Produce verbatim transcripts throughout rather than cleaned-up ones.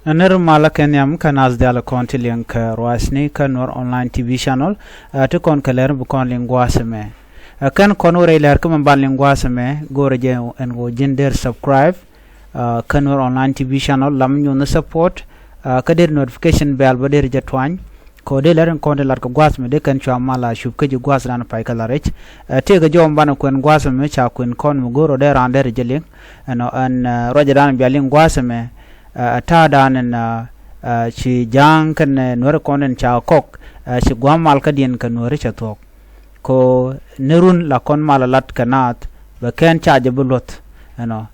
Ɛ nɛr malä kɛ nhiam kä naath diaal kɔn ti liŋ kɛ ruacni kä Nuer Online T V channel. Ɛ ti kɔn kɛ lɛr bi kɔn liŋ gua̱a̱th ɛmɛ. Ɛ kɛn kɔn wä rɛy lɛr kä mɛ ban liŋ gua̱a̱th ɛmɛ, go̱o̱rɛ jɛ ɛn ɣöö ji̱n der subscribe kä Nuer Online T V channel, lam nyuɔ̱n support kä der notification bell bä der jɛ tuany. Kɛ ɣöö dee lɛr in kɔn ti lat kɛ gua̱a̱th ɛmɛ dee kɛn cua mal a cup kä ji̱ gua̱a̱th dan pay kä la rɛc. Ɛ tëëkɛ jɔw ban kuɛn gua̱a̱th ɛmɛ ca kuɛn kɔn mi go̱o̱rɛ dee raan der jɛ liŋ. Ɛnɔ ɛn ruacɛ dan bia liŋ gua̱a̱th ɛmɛ. Ɛ ta̱a̱ dan ɛn ci ja̱a̱ŋ kɛn nuäri kɔn ɛn ca kɔk. Ɛ ci gua̱a̱th mal kä diɛn kɛ nuäri cɛ thuɔ̱k. Ko ni run la kɔn mal a lat kɛ naath bɛ kɛn ca jɛ bi luɔth. Ɛnɔ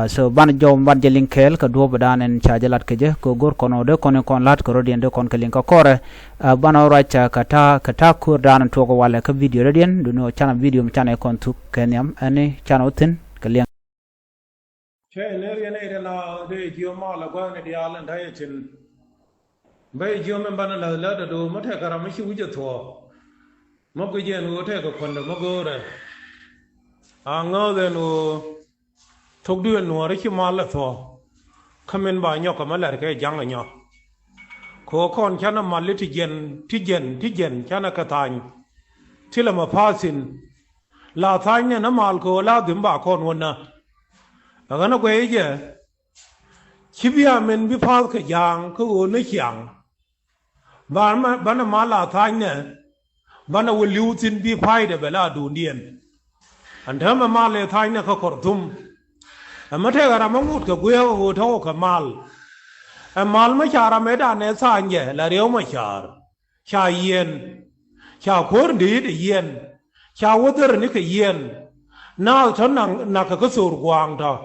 so ban jɔw ban jɛ liŋ kɛɛl kɛ duɔ̱ɔ̱p dan ɛn ca jɛ lat kɛ jɛ ko go̱r kɔn ɔ dee kɔn in kɔn lat kɛ rɔ̱diɛn dee kɔn kɛ liŋ kɛ kɔrɛ. Ban ɔ ruac kɛ ta̱a̱ kɛ ta̱a̱ ko̱r dan in tuɔk walɛ kä video rɔ̱diɛn duni ɔ canɛ video mi canɛ kɔn thuk kɛ nhiam ɛn canɛ wä thi̱n kɛ liŋ. Cɛ ni riɛn ɛ rɛn a dee jiö mal a gua̱a̱ni diaal in ta̱yɛ tin. Bä jiö min banɛ la̱th lät a do̱o̱ mä tɛkɛ ram mi ci wi̱c a thuɔ̱ɔ̱. Mä guic ɛn ɣöö tɛkɛ kuändä mä go̱o̱rɛ. A ŋääth ɛn ɣöö thok duëël nuɔ̱ɔ̱ri ci mal a thuɔ̱ɔ̱. Kä min ba nyɔk kɛ mä lɛr kɛ ja̱ŋ a nyɔk. Kɛ ɣöö kɔn canɛ mal i̱ ti jiɛn ti jiɛn ti jiɛn canɛ kɛ tha̱a̱ny. Ti lɛ ma pa̱a̱thin. La tha̱a̱ny nɛ nä mal kɛ ɣöö la dhim ba kɔn wä nä. Ɛ ɣän ɛ guɛy jɛ. Ci bia min bi pa̱a̱th kɛ ja̱a̱ŋ kä ɣöö ni ciaŋ. Banɛ mal la tha̱a̱ny nɛ banɛ wä li̱w thi̱n bi pa̱a̱ydɛ bɛ la duundiɛn. Ɛn täämɛ mal ëë tha̱a̱ny nɛ kä Kɔrthum. Ɛmɛ tëëkɛ ram mi ŋot kɛ guiɛɛk ɣöö tɔ̱ kɛ mal. Ɛ mal mi ca ram ëëdan ëë tha̱a̱ny jɛ la riɛw ma ca̱a̱r. Ca yiɛn. Ca kuäär di̱i̱t ɛ yiɛn. Ca wäthäräni kɛ yiɛn. Naath tɔ̱ naŋ nakä kä thor gua̱a̱ŋ tɔ̱.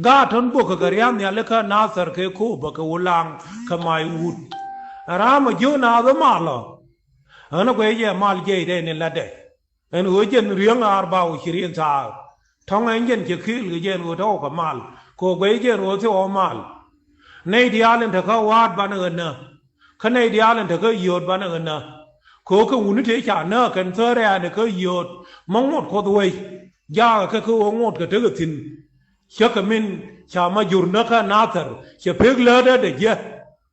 Gaat tɔ̱ bökɛ kɛ ria̱a̱n nhiali kä Nathɛr kɛ Ko̱o̱bä kɛ Wulaŋ kɛ Mac Wut. Ɛ raam ɛ jiök naath ɛ mal ɔ. Ɣän ɛ guɛy jɛ mal jiɛc rɛy ni la̱tdɛ. Ɛn ɣöö jɛn riäŋ arba u cirin thaak. Tɔ̱ŋ ɛn jɛn cɛ ki̱i̱l kɛ jɛn ɣöö tɔ̱ kɛ mal kɛ ɣöö guɛy jɛn ɣöö thil ɣɔw mal. Nɛy diaal in te kä wa̱a̱t banɛ ɣän nä. Kä nɛy diaal in te kä yio̱o̱t banɛ ɣän nä. Kɛ ɣöö kɛ wuni tëë ca nääk kɛn thäär ɛ̈ɛ̈n ɛ kä yio̱o̱t mä ŋot Kuɔth wec. Jaakɛ kɛ kɛ ɣöö ŋot kɛ tekɛ thi̱n. Cä kɛ min ca ma jur näkä Nathɛr cɛ pek lätdä dɛ jiɛ.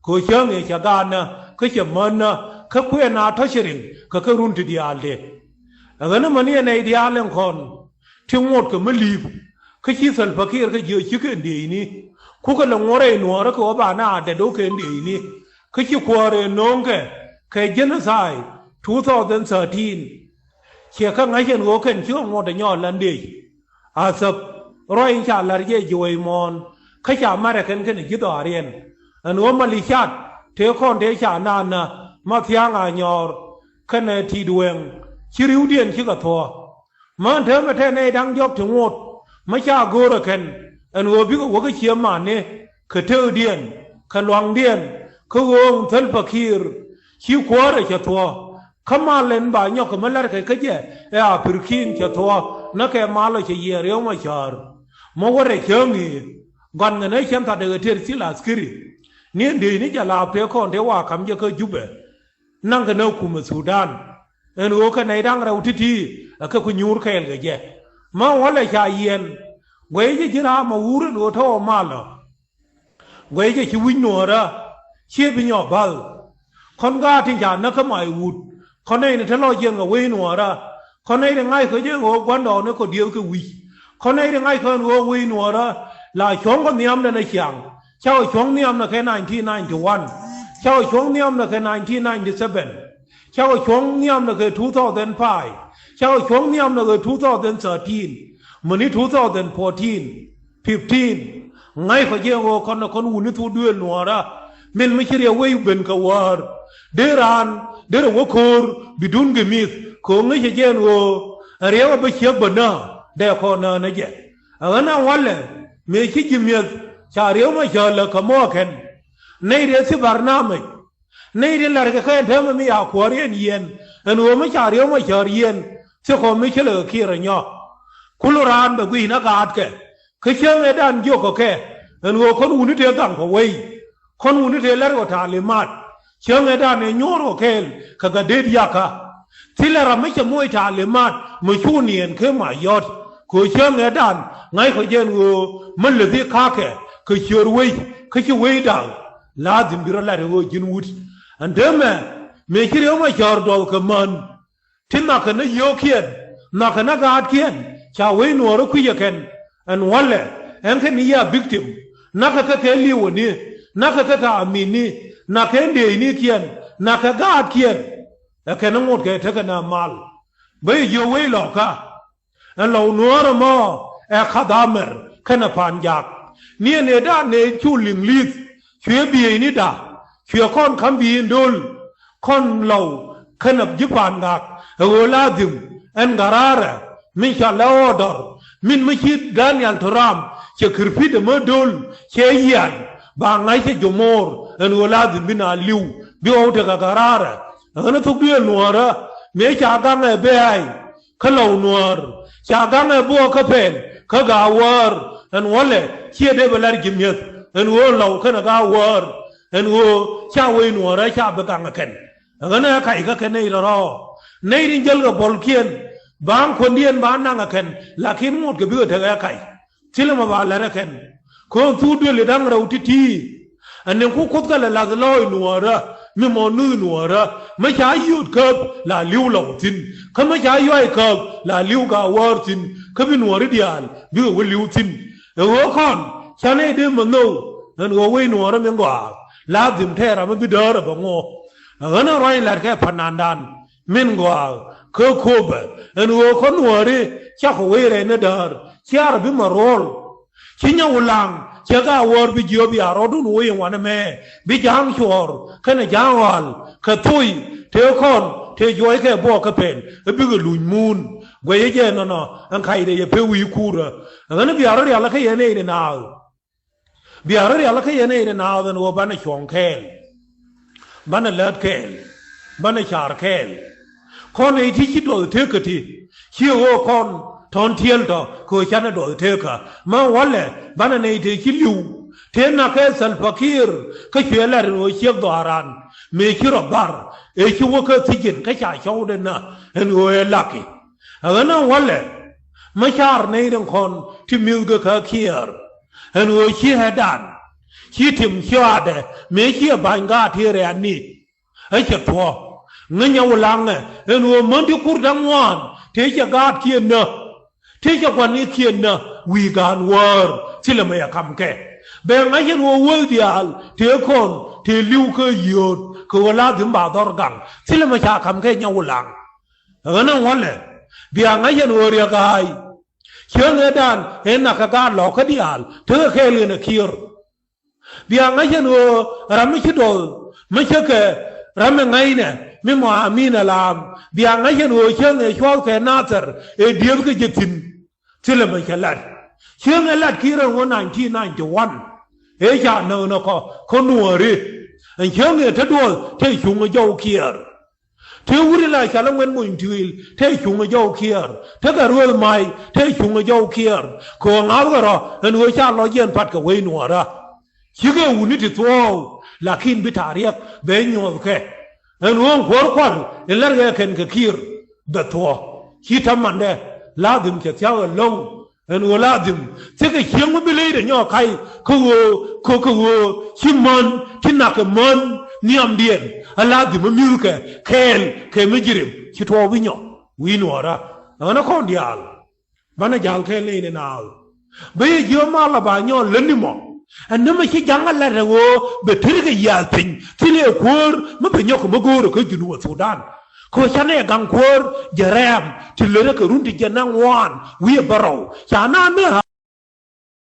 Kɛ ɣöö cäŋ ëë cɛ gaatnä kä cɛ mänä kä kuɛɛn a tɔ̱ cɛ riŋ kɛ kä run ti diaal dee. Ɛ ɣän amäni ɛ nɛy diaal ɛn kɔn ti ŋot kɛ mi li̱i̱p kä ci Salva Kiir kä jiö ci kɛn dieyni. Kukɛ lɛ ŋuɔ̱t rɛy nuɔ̱ɔ̱rä kɛ ɣöö banɛ a dɛt ɣöö kɛn dieyni kä ci kuäär ëë no̱o̱ŋkɛ kɛ genocide two thousand thirteen. Ciɛ kä ŋa̱c ɛn ɣöö kɛn ci ɣä ŋuɔ̱t ɛ nyɔɔl lan diey. A thäp ruac in ca la̱r jɛ ji̱ wec muɔ̱ɔ̱n kä ca ma̱rɛ kɛn kɛn ji̱ dhɔaariɛn. Ɛn ɣöö Malicat tëë kɔn tëë ca naan nä ma thia̱a̱ŋ a nyɔɔr kɛnɛ ti̱i̱t weŋ ci ri̱wdiɛn cikɛ thuɔ̱ɔ̱. Mä ɛn täämɛ tɛn nɛy da̱ŋ diɔ̱k ti ŋot mä ca go̱o̱rɛ kɛn ɛn ɣöö bikɛ wä kä cië mani kɛ tëëkdiɛn kɛ lua̱ŋdiɛn kä ɣöö Salva Kiir ci kuäärɛ cɛ thuɔ̱ɔ̱. Kä mal ɛn ba nyɔk kɛ mi la̱rkɛ kä jɛ ɛ a pir ki̱i̱ŋ cɛ thuɔ̱ɔ̱ näkɛ mal ɔ cɛ yiɛɛr riɛw ma cäär. Mä wä rɛ cäŋ i̱ gɔn ŋɛ nɛ cɛn thatdɛ ɣɛ tëër thil askiri. Ni ɛn dee ni jɛ laap tëë kɔn tëë wa ka̱m jɛ kä Jubɛ. Naŋkɛ nɛ kumɛ Thudan ɛn ɣöö kɛ nɛy da̱ŋ rɛw ti̱ti̱ ɛ kɛ ku nyuur kɛɛl kɛ jɛ. Mä wä lɛ ca yiɛn guɛy jɛ ji̱ raam ɛ wur ɛn ɣöö tɔ̱ ɔ mal ɔ. Guɛy jɛ ci wi̱c nuɔ̱ɔ̱rä cië bi nyɔk ba̱l. Kɔn gaat tin ca näk kä Mac Wut kɔn nɛy ni te lɔ jiɛn kɛ wec nuɔ̱ɔ̱rä. Kɔn nɛy ti ŋa̱c kɛ jɛ ɣöö gua̱ndɔɔŋni kɔ diëëth kɛ wi̱c. Kɔn nɛy ti ŋa̱c kɛ ɣöö wec nuɔ̱ɔ̱rä la cuɔ̱ŋ kɛ nhiamdɛ ni ciaŋ. Cakɔ cuɔ̱ŋ nhiamdɛ kɛ nineteen ninety-one. Cakɔ cuɔ̱ŋ nhiamdɛ kɛ nineteen ninety-seven. Cakɔ cuɔ̱ŋ nhiamdɛ kɛ two thousand five. Cakɔ cuɔ̱ŋ nhiamdɛ kɛ two thousand thirteen. Mäni two thousand fourteen, fifteen. Ŋa̱ckɔ jɛ ɣöö kɔn kɔn wuni thuk duëël nuɔ̱ɔ̱rä. Min mi ci riɛk wec ben kɛ wäär. Dee raan derɛ wä ko̱o̱r bi duun kɛ mi̱th kɛ ɣöö ŋäcɛ jɛ ɛn ɣöö ɛ riɛk ɛ bä ciek bä nä dee kɔn nä nä jɛ. Ɛ ɣän a walɛ mëë ci ji̱ mi̱eth ca riɛk ma cäl lä kɛ mɔɔkɛn. Nɛy riɛk thi barnamɛc. Nɛy ti la̱rkɛ kɛ ɛn täämɛ mi a kuäär yɛn yiɛn ɛn ɣöö mi ca riɛw ma cäär yiɛn. Thiekɔ mi cä lɛ kɛ kiɛɛr ɛ nyɔk. Kul raan bɛ gui̱c nä gaatkɛ kä cäŋ ëëdan jiökɔ kɛ ɛn ɣöö kɔn wuni tëë gaŋkɔ wei. Kɔn wuni tëë lɛr kɔ taalimat cäŋ ëëdan ëë nyuɔ̱ɔ̱r kɔ kɛɛl kɛ gat deet yakä. Thilɛ ram mi cɛ moc taalimat mi cu niɛɛn kɛ ma yɔt kɛ ɣöö cäŋ ëëdan ŋa̱ckɔ jɛ ɛn ɣöö mi lɛ thi ka̱kɛ kɛ ciöör wei kä ci wei da̱a̱k. Ladhim bi rɔ lat ɛ ɣöö ji̱n wut. Ɛn täämɛ mëë ci Riek Machar duɔth kɛ män ti nhɔakɛ ni yio̱o̱kiɛn, nhɔakɛ ni gaatkiɛn, ca wec Nuäärä kui̱c ɛ kɛn. Ɛn walɛ, ɛn kɛn ni ya victim. Nhɔakɛ kɛ kɛ li̱wäni, nhɔakɛ kɛ kɛ amini, nhɔakɛ deecnikiɛn, nhɔakɛ gaatkiɛn. Ɛ kɛn ni ŋot kɛ tekɛ nɛ mal. Bä yɛ jiök wec lɔkä. Ɛn Lɔw Nuäärä mɔ ɛ ka̱th amɛr kɛnɛ pa̱a̱n jaak. Ni ɛn ëëdan ëë cu liŋ li̱th, cuɛ bieyni da̱, cuɛ kɔn ka̱m bi̱i̱n do̱l. Kɔn Lɔw kɛnɛ ji̱ pa̱a̱n gak ɛ ɣöö ladhim ɛn garaarɛ min ca lɛ order, min mi ci Daniel Trump cɛ kir pi̱t ɛmɛ do̱l cɛ yian ba ŋa̱c cɛ jomor ɛn ɣöö ladhim bi na li̱w bi ɣɔw tekɛ garaarɛ. Ɛ ɣän ɛ thok duëël Nuäärä mëë ca gaŋ ɛ bɛ̈ɛ̈i. Kä Lɔw Nuäär ca gaŋɛ buɔɔk kä pɛn kä Gaawäär. Ɛn wälɛ ciɛ dee bɛ lar ji̱ mi̱eth ɛn ɣöö Lɔw kɛnɛ Gaawäär ɛn ɣöö ca wec Nuäärä ca bi gaŋɛ kɛn. Ɛ ɣän ɛ kac kä kɛn nɛy rɔ̱rɔ̱ nɛy tin jäl kɛ buɔlkiɛn. Ba̱a̱ŋ kuändiɛn ba naŋɛ kɛn lakin ŋot kɛ bikɛ tekɛ kac. Thilɛ mɔ ba lɛr ɛ kɛn. Köön thuk duëli da̱ŋ rɛw ti̱ti̱. Ɛn ni ku Kuoth kɛ lɛ la̱th lɔɔc Nuäärä mi mɔ nuth Nuäärä. Mi ca yio̱o̱t käp la li̱w Lɔw thi̱n. Kä mi ca yuay käp la li̱w Gaawäär thi̱n. Kä bi Nuääri diaal bikɛ wä li̱w thi̱n. Ɛ ɣöö kɔn ca nɛy dee mɛ nhöw ɛn ɣöö wec Nuäärä min gɔaa. Ladhim tɛɛr ram mi bi däär ɛ bɛ ŋuɔ. Ɛ ɣän ɛ ruac la̱t kɛ pa̱nandan. Min gɔaa kä Köpɛ ɛn ɣöö kä Nuääri cakɔ wec rɛy ni däär ciaar bi mɛ ruɔl. Ci Nyawulaŋ cɛ Gaawäär bi jiöp ya rɔɔdun wec in wanɛ mɛ bi ja̱a̱ŋ cuɔɔr kɛnɛ ja̱a̱ŋ ɣɔal kɛ thoc tëë kɔn tëë juɔc kɛ buɔɔk kä pɛn. Ɛ bikɛ luny muun guɛcä jɛ nɔnɔ ɛn kac rɛy ɛ pek wi̱i̱ kuurä. Ɛ ɣän ɛ bia rɔ rial kä yɛn ɛ in naath. Bia rɔ rial kä yɛn ɛ in naath ɛn ɣöö banɛ cuɔ̱ŋ kɛɛl. Banɛ lät kɛɛl. Banɛ ca̱r kɛɛl. Kɔn ɛ ti ci duɔth tekä ti ci ɣöö kɔn tɔ̱n tiɛl tɔ kɛ ɣöö canɛ duɔth tekä. Mä walɛ banɛ nɛy tëë ci li̱w tëë nak kɛ Salva Kiir kä cuɛ lat ɛn ɣöö ciek dhɔaaran mëë ci rɔ bar ëë ci wä kä thi̱cin kä ca cɔwdɛ nä ɛn ɣöö ɛ laki. Ɛ ɣän ɛ walɛ mä ca̱r nɛy rin kɔn ti mi̱thkɛ kä Kiir. Ɛn ɣöö ci ɣɛ̈dan ci tim ciɔaadɛ mëë ci ɛ ba̱ny gaat ti rɛ̈ɛ̈ni. Ɛ cɛ thuɔ̱k ŋäc Nyawulaŋɛ ɛn ɣöö män ti kur da̱ŋ ŋuan tëë cɛ gaatkiɛn nä tëë cɛ gua̱nikiɛn nä wi̱i̱ ga̱a̱n wäär. Thilɛ mɛ yɛ ka̱mkɛ bɛ ŋa̱c ɛn ɣöö wäth diaal tëë kɔn tëë li̱w kä yio̱o̱t kɛ ɣöö la dhi̱n ba dhɔr gaŋ. Thilɛ mɛ ca ka̱mkɛ Nyawulaŋ. Ɛ ɣän ɛ walɛ bia ŋa̱c ɛn ɣöö Riɛk Ga̱a̱y. Cäŋ ëëdan ëë nak kɛ gaat lɔ̱kä diaal tekɛ kɛɛl ɣän ɛ Kiir. Bia ŋa̱c ɛn ɣöö ram mi ci duɔth mi cä kɛ ram mi ŋa̱cnɛ mi mɔ Amin Alam. Bia ŋa̱c ɛn ɣöö cäŋ ëë cua̱thkɛ Nathɛr ëë diëëthkɛ jɛ thi̱n. Thilɛ mɛ cɛ lat cäŋ ëë lat Kiir ɛn ɣöö nineteen ninety-one. Ëë ca näk nɛ kɔ kä Nuääri. Ɛn cäŋ ëë te duɔth te cuŋ ɛ jɔw Kiir. Te wut in la cɔal i̱ Ŋuɛn Mony Tuil te cuŋ ɛ jɔw Kiir. Te kɛ Rueth Mac te cuŋ ɛ jɔw Kiir. Kɛ ɣöö ŋa̱thkɛ rɔ ɛn ɣöö ca lɔc yɛn pat kɛ wec Nuäärä. Cikɛ wutni ti thuɔ̱ɔ̱k lakin bi ta̱a̱ riɛk bɛ nyuɔ̱thkɛ. Ɛn ɣöö ɛn kuäär kual in la̱rkɛ kɛn kɛ Kiir bɛ thuɔ̱ɔ̱k. Ci ta̱mandɛ la dhim cɛ thia̱k ɛlɔ̱ŋ. Ɛn ɣöö la dhim thikɛ cieŋ mi bi ley dee nyɔk ka̱c kä ɣöö kä kä ɣöö ci män ci nak kɛ män nhiamdiɛn. A la dhim mi mi̱thkɛ kɛɛl kɛ mi ji̱ rim ci tuɔɔk bi nyɔk wi̱i̱ Nuäärä. Ɛn ɣän ɛ kɔn diaal banɛ ja̱l kɛɛl nɛy ni naath. Bä yɛ jiök mal a ba nyɔk lätni mɔ. Ɛn ni mɛ ci ja̱ŋ a lat ɛ ɣöö bɛ tërkɛ yiath piny thilɛ kuäär mi bɛ nyɔk kɛ mi go̱o̱rä kä Junub Thudan. Kɛ ɣöö canɛ gaŋ kuäär jɛ rɛɛm ti lät ɛ kɛ run ti jɛ naŋ ŋuan wi̱i̱ ɛ bärɔw ca na ni